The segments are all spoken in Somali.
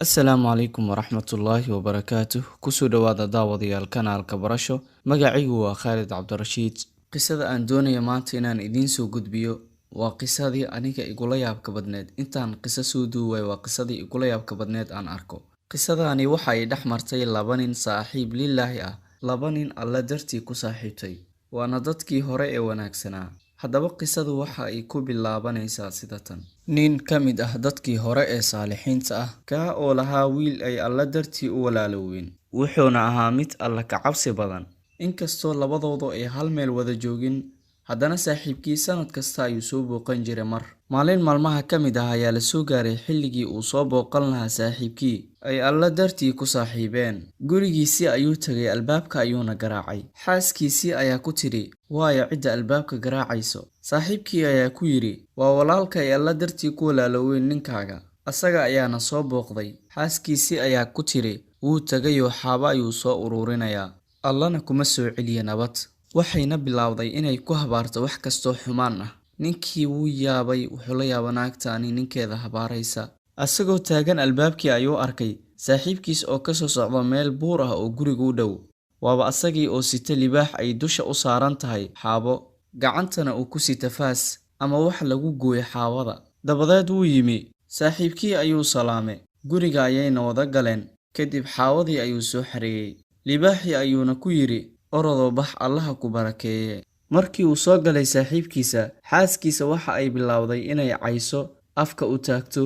Asalaamu calaykum waraxmatullaahi wabarakaatuh. Kusoo dhawaada, daawadayaal, kanaalka Barasho. Magacaygu waa Khaalid Cabdirashiid. Qisada aan doonaya maanta inaan idiin soo gudbiyo waa qisadii aniga igula yaabka badneed intaan qiso soo duuway. Waa qisadii igula yaabka badneed aan arko. Qisadani waxa ay dhex martay laba nin saaxiib lilaahi ah, laba nin Alle dartii ku saaxiibtay, waana dadkii hore ee wanaagsanaa. Haddaba qisadu waxa ay ku bilaabanaysaa sida tan: nin ka mid ah dadkii hore ee saalixiinta ah, kaa oo lahaa wiil ay Alle dartii u walaalooween, wuxuuna ahaa mid Alle ka cabsi badan. Inkastoo labadoodu ay hal meel wada joogin, haddana saaxiibkii sanad kasta ayuu soo booqan jiray. Mar maalin maalmaha ka mid ah ayaa la soo gaaray xilligii uu soo booqan lahaa saaxiibkii ay Alle dartii ku saaxiibeen. Gurigiisii ayuu tegay, albaabka ayuuna garaacay. Xaaskiisii ayaa ku tidhi, "Waayo cidda albaabka garaacayso?" Saaxiibkii ayaa ku yidhi, "Waa walaalka ay Alle dartii ku walaalooween, ninkaaga, asaga ayaana soo booqday." Xaaskiisii ayaa ku tidhi, "Wuu tegayoo xaabo ayuu soo ururinayaa, Allana kuma soo celiya nabad." Waxayna bilowday inay ku habaarto wax kastoo xumaan ah. Ninkii wuu yaabay, wuxuu la yaaba naagtaani ninkeeda habaaraysa. Asagoo taagan albaabkii ayuu arkay saaxiibkiis oo kasoo socda meel buur ah oo guriga u dhow. Waaba asagii oo sita libaax ay dusha u saaran tahay xaabo, gacantana uu ku sita faas ama wax lagu gooyo xaabada. Dabadeed wuu yimi, saaxiibkii ayuu salaamay, guriga ayayna wada galeen. Kadib xaawadii ayuu soo xareeyey, libaaxii ayuuna ku yidhi, "Orodoo bax, Allaha ku barakeeye." Markii uu soo galay saaxiibkiisa, xaaskiisa waxa ay bilowday inay cayso, afka u taagto,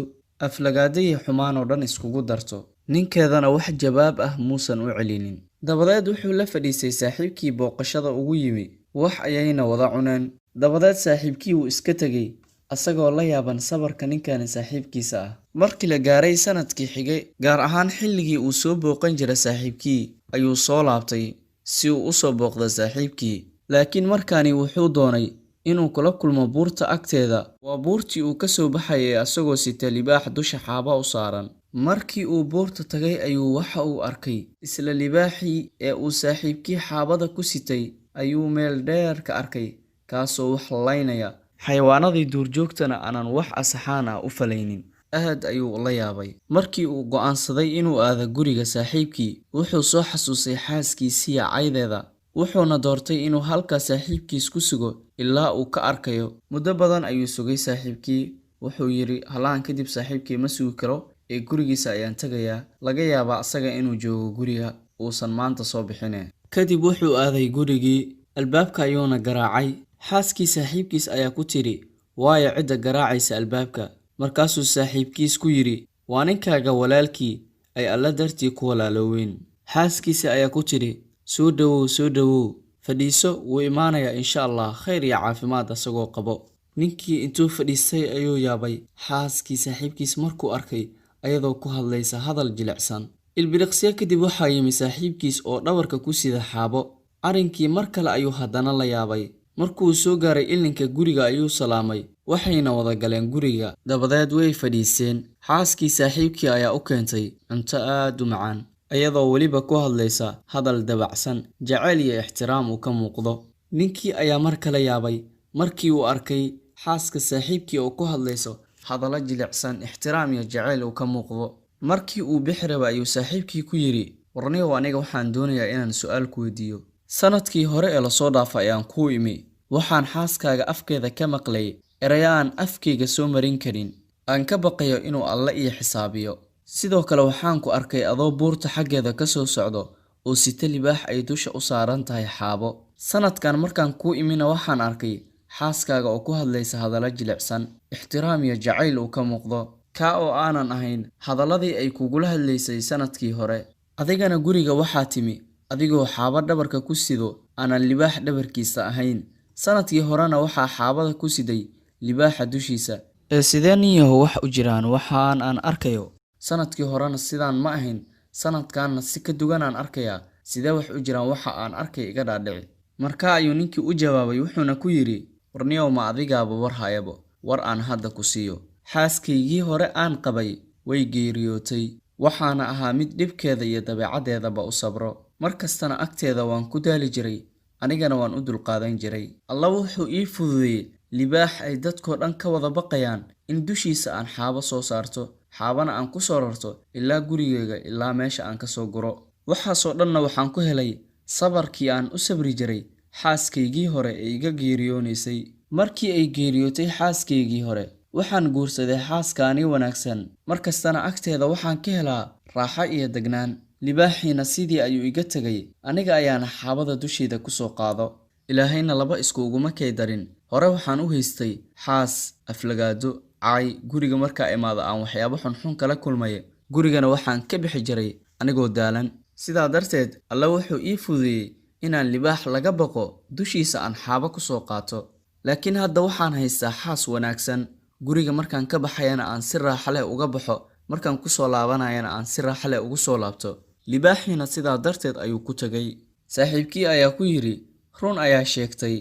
aflagaadayii xumaan oo dhan iskugu darto. Ninkeedana wax jawaab ah muusan u celinin. Dabadeed wuxuu la fadhiistay saaxiibkii booqashada ugu yimi, wax ayayna wada cuneen. Dabadeed saaxiibkii wuu iska tegey, asagoo la yaaban sabarka ninkani saaxiibkiisa ah. Markii la gaaray sanadkii xigay, gaar ahaan xilligii uu soo booqan jiray saaxiibkii, ayuu soo laabtay si uu u soo booqdo saaxiibkii. Laakiin markaani wuxuu doonay inuu kula kulmo buurta agteeda. Waa buurtii uu ka soo baxayay asagoo sita libaax dusha xaaba u saaran. Markii uu buurta tagay ayuu waxa uu arkay isla libaaxii ee uu saaxiibkii xaabada ku sitay ayuu meel dheer ka arkay, kaasoo wax laynaya xayawaanadii duurjoogtana aanan wax asaxaan ah u falaynin. Aad ayuu la yaabay. Markii uu go'aansaday inuu aado guriga saaxiibkii, wuxuu soo xasuusay xaaskiisiya caydeeda, wuxuuna doortay inuu halkaa saaxiibkiis ku sugo ilaa uu ka arkayo. Muddo badan ayuu sugay saaxiibkii. Wuxuu yidhi, "Halaan kadib saaxiibkii ma sugi karo ee gurigiisa ayaan tegayaa, laga yaabaa asaga inuu joogo guriga, uusan maanta soo bixine." Kadib wuxuu aaday gurigii, albaabka ayuuna garaacay. Xaaskii saaxiibkiis ayaa ku tidhi, "Waayo cidda garaacaysa albaabka?" Markaasuu saaxiibkiis ku yidhi, "Waa ninkaaga walaalkii ay Alle dartii ku walaalooween." Xaaskiisa ayaa ku tidhi, "Soo dhowow, soo dhowow, fadhiiso, wuu imaanayaa insha Allah khayr iyo caafimaad asagoo qabo." Ninkii intuu fadhiistay ayuu yaabay xaaskii saaxiibkiis markuu arkay ayadoo ku hadlaysa hadal jilicsan. Ilbiriqsyo kadib waxaa yimi saaxiibkiis oo dhabarka ku sida xaabo. Arrinkii mar kale ayuu haddana la yaabay. Markuu soo gaaray ilinka guriga ayuu salaamay, waxayna wada galeen guriga. Dabadeed way fadhiisteen. Xaaskii saaxiibkii ayaa u keentay cunto aad u macaan, iyadoo weliba ku hadlaysa hadal dabacsan, jacayl iyo ixtiraam uu ka muuqdo. Ninkii ayaa mar kale yaabay markii uu arkay xaaska saaxiibkii oo ku hadlayso hadallo jilicsan, ixtiraam iyo jacayl uu ka muuqdo. Markii uu bixi rabay ayuu saaxiibkii ku yidhi, "Warniyow, aniga waxaan doonayaa inaan su'aal ku weydiiyo. Sanadkii hore ee lasoo dhaafay ayaan kuu imi, waxaan xaaskaaga afkeeda ka maqlay eraya aan afkayga soo marin karin, aan ka baqayo inuu Alle ii xisaabiyo. Sidoo kale waxaan ku arkay adoo buurta xaggeeda ka soo socdo oo sita libaax ay dusha u saaran tahay xaabo. Sanadkan markaan kuu imina waxaan arkay xaaskaaga oo ku hadlaysa hadallo jilicsan, ixtiraam iyo jacayl uu ka muuqdo, kaa oo aanan ahayn hadalladii ay kugula hadlaysay sanadkii hore. Adigana guriga waxaa timi adigoo xaabo dhabarka ku sido aanan libaax dhabarkiisa ahayn. Sanadkii horena waxaa xaabada ku siday libaaxa dushiisa. Ee sidee nin yahow wax u jiraan waxaan aan arkayo? Sanadkii horena sidaan ma ahayn, sanadkanna si ka duwan aan arkayaa. Sidee wax u jiraan waxa aan arkay, iga dhaadhici." Markaa ayuu ninkii u jawaabay, wuxuuna ku yidhi, "Warniyow, ma adigaaba war hayabo? War aan hadda ku siiyo. Xaaskaygii hore aan qabay way geeriyootay, waxaana ahaa mid dhibkeeda iyo dabeecaddeedaba u sabro. Mar kastana agteeda waan ku daali jiray, anigana waan u dulqaadan jiray. Alla wuxuu ii fududeeyey libaax ay dadkoo dhan ka wada baqayaan in dushiisa aan xaabo soo saarto. Xaabana aan ku soo rarto ilaa gurigayga, ilaa meesha aan ka soo guro. Waxaasoo dhanna waxaan ku helay sabarkii aan u sabri jiray xaaskaygii hore ee iga geeriyoonaysay. Markii ay geeriyootay xaaskaygii hore, waxaan guursaday xaaskaani wanaagsan. Markastana agteeda waxaan ka helaa raaxo iyo degnaan. Libaaxiina sidii ayuu iga tegay, aniga ayaana xaabada dusheeda ku soo qaado. Ilaahayna laba isku uguma kay darin. Hore waxaan u haystay xaas, aflagaado, caay, guriga markaa imaado aan waxyaabo xunxun kala kulmay. Gurigana waxaan ka bixi jiray anigoo daalan. Sidaa darteed Alle wuxuu ii fududeeyey inaan libaax laga baqo dushiisa aan xaabo ku soo qaato. Laakiin hadda waxaan haystaa xaas wanaagsan. Guriga markaan ka baxayana aan si raaxo leh uga baxo, markaan ku soo laabanayana aan si raaxo leh ugu soo laabto. Libaaxiina sidaa darteed ayuu ku tegay. Saaxiibkii ayaa ku yidhi, run ayaa sheegtay,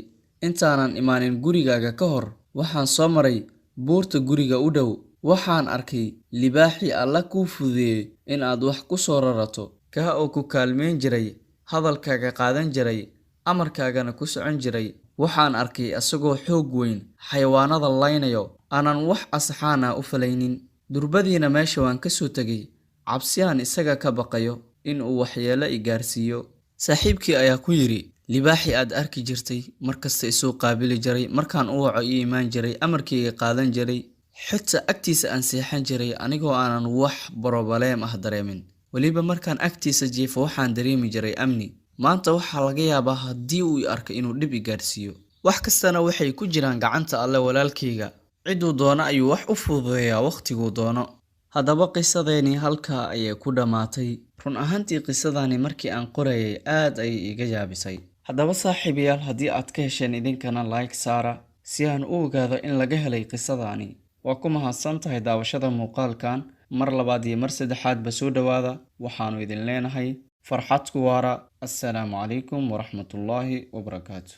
intaanan imaanin gurigaaga ka hor, waxaan soo maray buurta guriga u dhow. Waxaan arkay libaaxii Alla kuu fududeeyey in aad wax ku soo rarato, kaa oo ku kaalmeyn jiray, hadalkaaga qaadan jiray, amarkaagana ku socon jiray. Waxaan arkay asagoo xoog weyn, xayawaanada laynayo, aanan wax asxaan ah u falaynin. Durbadiina meesha waan ka soo tegay, cabsi aan isaga ka baqayo in uu waxyeello i gaarsiiyo. Saaxiibkii ayaa ku yidhi, libaaxii aad arki jirtay, markasta isoo qaabili jiray, markaan u waco ii imaan jiray, amarkayga qaadan jiray, xitaa agtiisa aan seexan jiray anigoo aanan wax brobaleem ah dareemin. Weliba markaan agtiisa jiifo waxaan dareemi jiray amni. Maanta waxaa laga yaabaa haddii uu i arko inuu dhib i gaarsiiyo. Wax kastana waxay ku jiraan gacanta Alle walaalkayga. Ciduu doono ayuu wax u fududeeyaa waqtiguu doono. Haddaba qisadeeni halkaa ayay ku dhammaatay. Run ahaantii qisadani markii aan qorayay aad ayay iga yaabisay. Haddaba saaxiibayaal, haddii aad ka hesheen idinkana like saara si aan u ogaado in laga helay qisadani. Waa ku mahadsan tahay daawashada muuqaalkan. Mar labaad iyo mar saddexaadba soo dhowaada. Waxaanu idin leenahay farxad ku waara. Assalaamu calaykum waraxmatullaahi wabarakaatu.